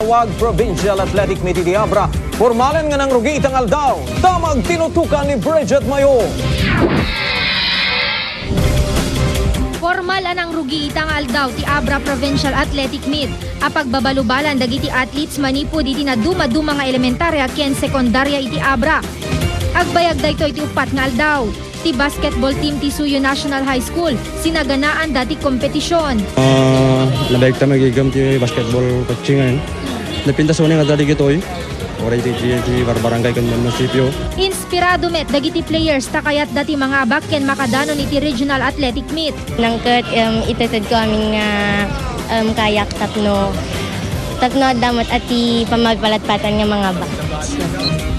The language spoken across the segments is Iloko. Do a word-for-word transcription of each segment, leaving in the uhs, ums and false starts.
Wag Provincial Athletic Meet iti Abra, pormalan nga nangrugi ita nga aldaw. Damag tinutokan ni Bridget Mayor. Pormal a nangrugi ita nga aldaw ti Abra Provincial Athletic Meet a pagbabalubalan dagiti athletes manipud iti nadumaduma nga elementaria ken sekundaria iti Abra. Agbayag daytoy ti uppat nga aldaw. Ti basketball team ti Suyo National High School, sinaganaanda ti kompetisyon. Ah, nabayagta nga igam ti basketball coaching ngayon. Napintas mo nga dali gitoy. Oray ti, ti, ti barbarangay ken munisipyo. Inspirado met dagiti players ta kayatda ti mangabak ken makadanon iti regional athletic meet. Nangket, em, itedtedko amin nga, em, kayak tapno, tapno adda met a ti pammapalatpatan nga mangabak.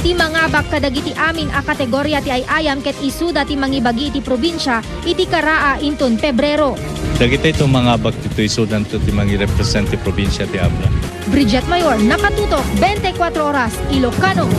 Ti mangabak kadagiti amin a kategoria ti ay-ayam ket isuda ti mangibagi iti probinsia iti karaa inton Pebrero. Dagitoy ti mangabak ditoy isudanto ti mangirepresent ti probinsia ti Abra. Bridget Mayor, Nakatutok, twenty-four Oras, Ilocano.